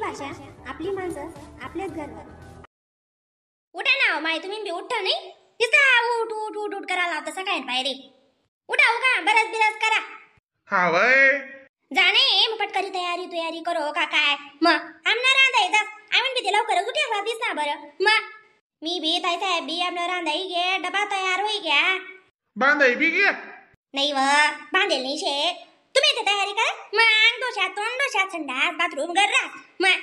भाषा, आपली माणसं, आपल्याच घरवर. उठा ना माय, तुम्ही बी उठा नाही दिसता, उठ उठ उठ उठ करा लावता सकाळी पायरे. उठा उठा, बरस बिरस करा. हा वय जाणे मग पटकरी तयारी तयारी करो का काय. मग आमना रांधाई जा, आम्ही बी ते लवकरच उठ्या दिस ना बरं. मग मी बी ताई साहेब बी आमना रांधाई घे, डबा तयार होई घ्या. बांधाई बी घ्या नाही व बांधेल नाही शे. तुम्ही इथे तयारी करा. मग अंग डोशा तोंड डोशा संडास बाथरूम घर रास. मग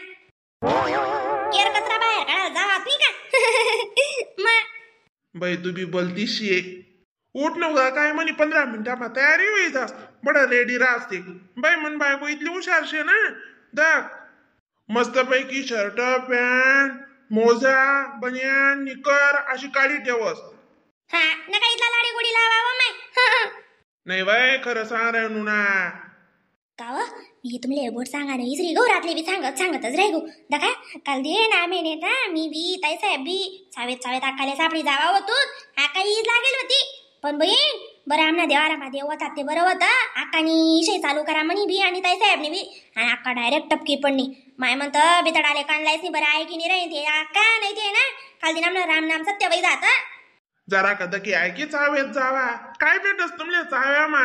केर कचरा बाहेर काढायला जावात नाही का. मग बाई तू बी बोलतीस शे. उठ नव्हता काय म्हणे 15 मिनिटामा तयारी होई जास, बडा रेडी राहते बाई. म्हण बायको इथली हुशार शे ना, दाख मस्त पैकी शर्ट पॅन्ट मोजा बनियान निकर अशी काढी ठेवस. हा नका इथला लाडी गोडी लावावा माय. नाही बाय खरं सांग रे नुना. का मी तुमले बोट सांगा नाही श्री गौरातले बी सांगत सांगतच राही गो. दखा काल दे ना मेने ना मी बी ताई साहेब बी सावेत सावेत आकाले सापडी जावा होतो. आका ईज लागेल होती पण बहीण बरं आमना देवारामा देव होतात ते बरं होतं. आकानी शे चालू करा म्हणी बी आणि ताई साहेबनी बी, आणि आका डायरेक्ट टपकी पडणी. माय म्हणतं बितडाले कानलायच नाही बरं आहे की नाही राहीन ते आका नाही ते ना काल दिन आमना राम नाम सत्य बाई जात. जरा कदकी आहे की चावेत जावा काय भेटस तुमले चाव्या मा.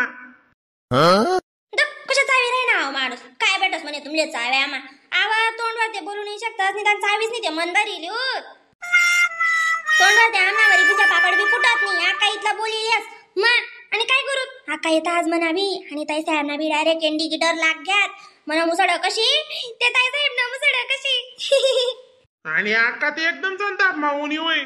कशा चावी राही ना माणूस काय भेटस म्हणे तुमले चाव्या मा. आवा तोंडवर ते बोलू नाही शकतात निदान चावीच नाही ते मन भरिली. तोंडवर ते आमनावरी तुझ्या पापड बी फुटत नाही. आका इथला बोलिल्यास मग आणि काय करू. आका येता आज म्हणावी आणि ताई साहेब बी डायरेक्ट इंडिकेटर लाग घ्यात म्हणा मुसड कशी ते ताई साहेब ना मुसड कशी. आणि आका ते एकदम संताप माऊनी होय.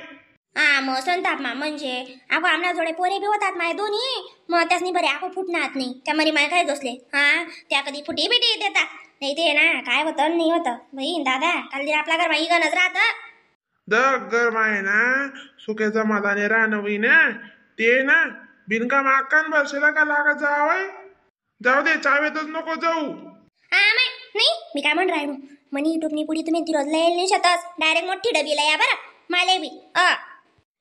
हा मग संताप मा म्हणजे अगो आमना जोडे पोरे बी होतात माय दोन्ही, मग त्यासनी बरे आगो फुटणार नाही त्यामध्ये माय काय जोसले. हा त्या कधी फुटी बिटी देतात नाही ते ना काय होतं नाही होतं. बहीण दादा काल दिला आपला घर माई गणच राहत दग घर माय ना सुक्याचा मधाने राहणं होई ना ते ना बिनकाम आकान बरसेला का लागत जावय. जाऊ दे चावेतच नको जाऊ. हा माय नाही मी काय म्हण राहिलो मनी टोपणी पुढी तुम्ही ती रोज लय नाही शकतस डायरेक्ट मोठी डबी लया बरं माले बी. अ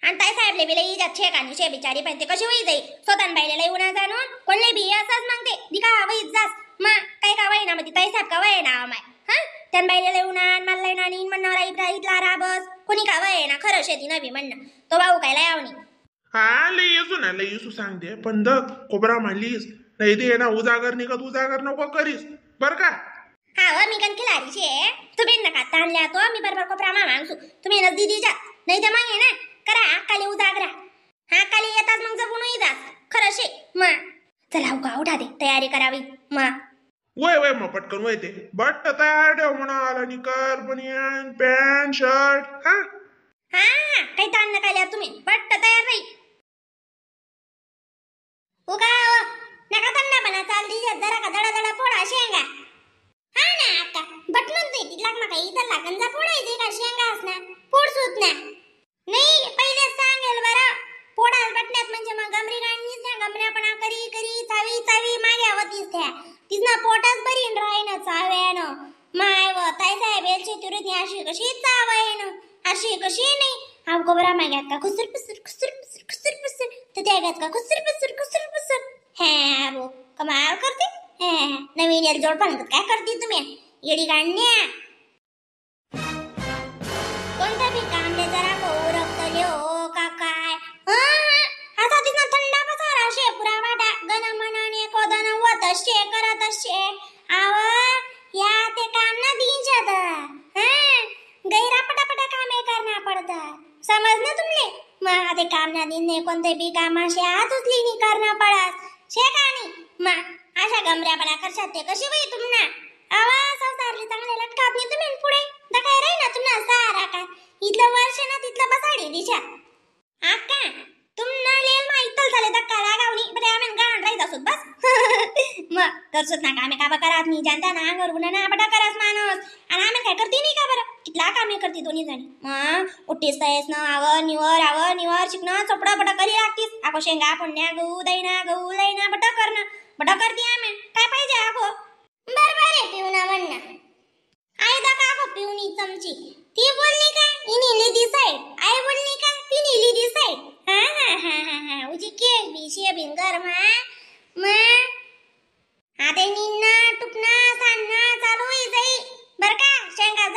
आणि ताई साहेबले बी लई जात छेक आणि शे बिचारी पण ते कशी होई जाई स्वतः बाईले लई उन्हा जाणून कोणले बी असंच मग ते दिका वहीत जास. मग काय का वय ना मग ताई साहेब का वय ना माय. हा त्यान बाईले लई उन्हा मला लई ना नी म्हणणार इथला इथला रा बस कोणी का वय ना खरं शेती नवी म्हणणं तो भाऊ काय लयावणी. हा लई येसू ना लई येसू सांगते पण दग कोबरा मानलीस नाही ते ना उजागर निघत उजागर नको करीस बर का. हा व मी कन केला शे तुम्ही नका ताणल्या तो मी बरोबर कोपरा मा माणसू तुम्ही ना दिदी जा नाही तर मग ना करा आकाले उजागरा. हा काली येताच मग जपून जास खरं शे. मग चला उका उठा दे तयारी करावी. मग वय वय मग पटकन वय ते बट तयार ठेव म्हणाल निकर बनियान पॅन्ट शर्ट. हा हा काही ताण नका लिहा तुम्ही बट्ट तयार नाही. उका नका ताण ना चालली जरा का दडा दडा फोडा शेंगा. हा ना आका बटनून नाही तिथला मका इथं लागन जा फोडायचे का शेंगा असणार फोड सुत ना नाही पहिले सांगेल बरं फोडाल बटण्यात म्हणजे मग गमरी गाणीच ना गमऱ्यापणा करी करी चावी चावी माग्या होतीस त्या तिथं पोटच भरीन राहीन चाव्यानं माय व ताई साहेब याची तुरीत अशी कशी चावायन अशी कशी नाही आम कोबरा माग्यात का खुसर पुसर खुसर पुसर खुसर पुसर तर त्या घ्यात का खुसर पुसर खुसर पुसर. हे बो कमाल करते. हे नवीन एक जोड पण काय करते तुम्ही येडी गाण्या कोणतं बी कामले जरा उरकतले हो का काय. आता तिथं थंडा पसारा शे पुरा वाटा गण मनाने कोदन वत शे करत शे आव या ते काम ना दिनशात. हा गैरा पटापटा कामे करना पडत समज ना तुमले. मग ते काम ना दिन नाही कोणते बी काम असे हात उचली नाही करणं पडत शे का नाही. मग अशा गमऱ्यापणा करशात ते कशी होई तुमना आवा संसारले चांगले लटकात नाही तुम्ही पुढे दखाय राही ना तुम्हाला सारा काय इथलं वर्ष ना तिथलं बसाडी दिशा आका तुमना लेल माहित झाले धक्का लागावणी बरे आम्ही गाण राहीत असोत बस. मग करसोत ना कामे काबा करात नाही जनता ना अंगावर गुन्हा ना बटा करास माणूस आणि आम्ही काय करते नाही का बरं कितला कामे करते दोन्ही जणी. मग उठीस तयस ना आवर निवर आवर निवर शिकणं चोपडा बटा करी लागतीस आको शेंगा पुण्या गहू दैना गहू दैना बटा करणं बटा करते आम्ही काय पाहिजे आको बरोबर आहे पिवणा म्हणणं आई दा का गो पिवणी चमची ती बोलली का इनी लिदी साईड आई बोलली का तिनी लिदी साईड. हा हा हा हा हा उजी केक बी शे बिंगर मा मग आता निन्ना टुकना सांना चालू होई जाई बर का. शेंगा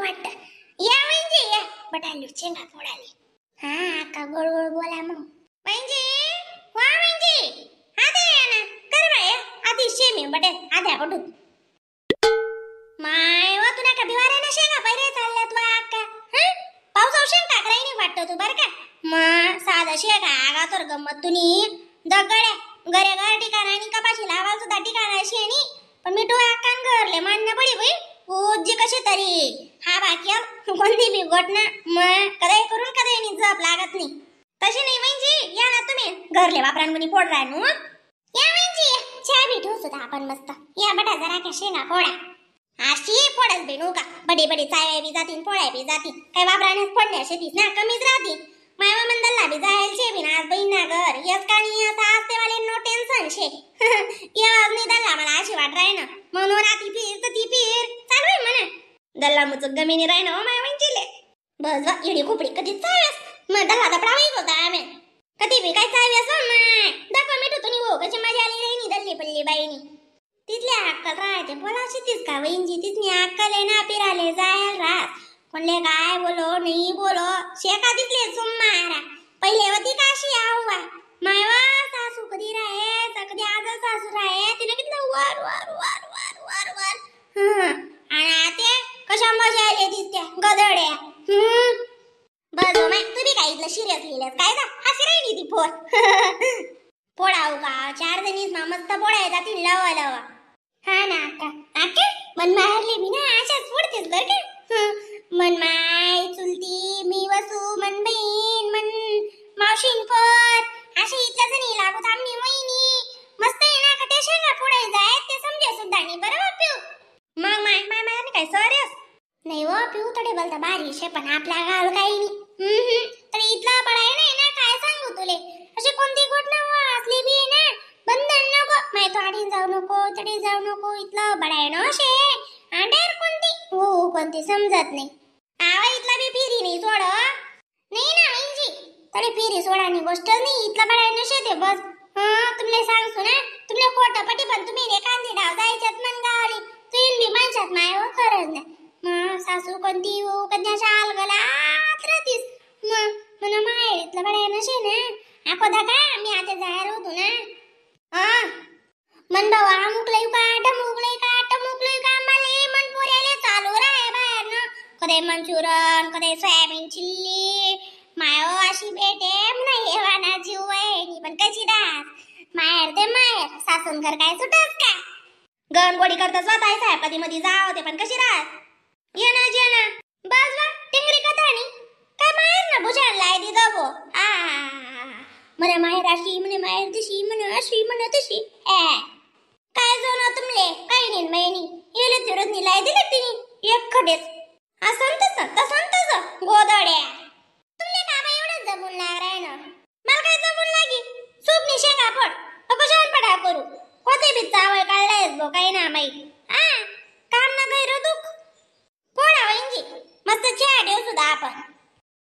वाटतं. या म्हणजे या बटाली शेंगा फोडाली. हा अक्का गोड गोड बोला मग. म्हणजे वा म्हणजे आते या ना कर बाय आधी शेमी बटे आध्या पडू माय वा तुला का बिवारे ना शेंगा पहिले चालल्यात वा अक्का. हं पावसाव शेंगा टाकराई नाही वाटतो तू बरं का. मग साधा शेंगा आगा तर गंमत तुनी दगड्या घरे घर ठिकाण आणि कपाशी लावाल सुद्धा ठिकाण अशी आणि पण मिठू अक्कान घरले मान्य पडी बाई पूजी कशी तरी हा बाकी कोणती बी गोट ना मग कदाई करून कदाई नाही जप लागत नाही. तशी नाही म्हणजे या ना तुम्ही घरले वापरांगुनी फोड राहणू. या म्हणजे चहा बी ठेवू सुद्धा आपण मस्त. या बटा जरा का शेंगा फोडा. अशी फोडच बेनू का बडी बडी चाव्या बी जातील फोड्या बी जातील काय वापरानेच फोडण्या शेतीस ना कमीच राहतील. मायवा मंदलला बी जायला शे बी ना आज बहीण ना घर यस का नाही असं असते वाले नो टेन्शन शे. येवाज नाही दल्ला मला अशी वाट राही ना म्हणून आती फिर तर ती फिर चालू आहे म्हणा दल्ला मुचक गमीने राही ना माय म्हणचिले बस वा इडी खोपडी कधी चाव्यास मग दल्ला दपडा होता आम्ही कधी बी काय चाव्यास माय दाखवा मिठू तुम्ही हो कशी मजा आली राही दल्ली पडली बाईनी. तिथल्या अक्कल राहते बोलाशी तीच का वहींजी तिथनी अक्कल आहे ना फिराले जायला रास कोणले काय बोलो नाही बोलो शेका तिथले सुम्मारा पहिले होती काशी आव्वा मायवा सासू कधी राहे कधी आज सासू राहे तिने कितलं वर वर वर वर वर वर. आणि आते कशा मजा आली दिसत्या गदड्या. बस माय तुम्ही काय इथलं सिरियस लिहिलं काय जा अशी राहिली ती फोर. फोडाव का चार जणीच ना मस्त फोडाय जातील लावा लावा. हा ना अक्का अक्का मन मारले मी ना अशाच फोडतेस बरं का. मन माय चुलती मी वसू मन बहीण मन मावशीन पोर अशी इथल्या जणी लागू थांबणी वहिनी मस्त आहे ना कटे शेंगा फोडाय जाय ते समजे सुद्धा नाही बरोबर पिऊ. मग माय माय माय काय सॉरीस नाही हो पिऊ थोडे बोलता भारी शे पण आपल्या गाव काही नाही. तर इथला पडाय नाही ना काय सांगू तुले अशी कोणती घटना असली बी ना बंधन नको माय तो आडी जाऊ नको तडी जाऊ नको इथलं बडाय ना शे आंडेर कोणती हो कोणती समजत नाही. आवा इथला बी फिरी नाही सोड नाही ना इंजी तरी फिरी सोडा नाही गोष्ट नाही इथला बडाय नशे ते बस. हा तुमले सांगतो ना तुमले खोटं पटी पण तुम्ही रे कांदी डाव जायच्यात मन गावली तुईन बी माणसात माय हो खरंच नाही. मग सासू कोणती हो कन्या शाल गला राहतीस मग म्हणा माय इथलं बडाय नशे ना आकोदा का मी आता जाहीर होतो ना. हा मन भाऊ अमुकलय का ढमुकलय का टमुकलय का मले मन पोऱ्याले चालू राहे बाहेर ना कधी मंचुरन कधी सोयाबीन चिल्ली माय अशी भेटे म्हणा हेवाना जीव आहे पण कशी रास माहेर ते माहेर सासून घर काय सुटस का गण गोडी करता स्वतः साहेब कधी मध्ये जाव ते पण कशी रास ये ना जे ना बस वा टिंगरी कथानी काय माहेर ना भुजान लाय दी दबो आ म्हणे माहेर अशी म्हणे माहेर तशी म्हणे अशी म्हणे तशी ए काय जाण तुमले काही नाही महिनी येले तिरत निलाय दिले तिनी एक खडेच असं तसं तसं तसं गोदड्या तुमले का बाई एवढं जमून लाग राय ना मला काय जमून लागी सूप शेंगा फड नको छान पडा करू कोते बी चावळ काढलायस बो काही ना माई हा काम ना गैर दुख फोडा वहिंजी मस्त चहा ठेवू सुद्धा आपण.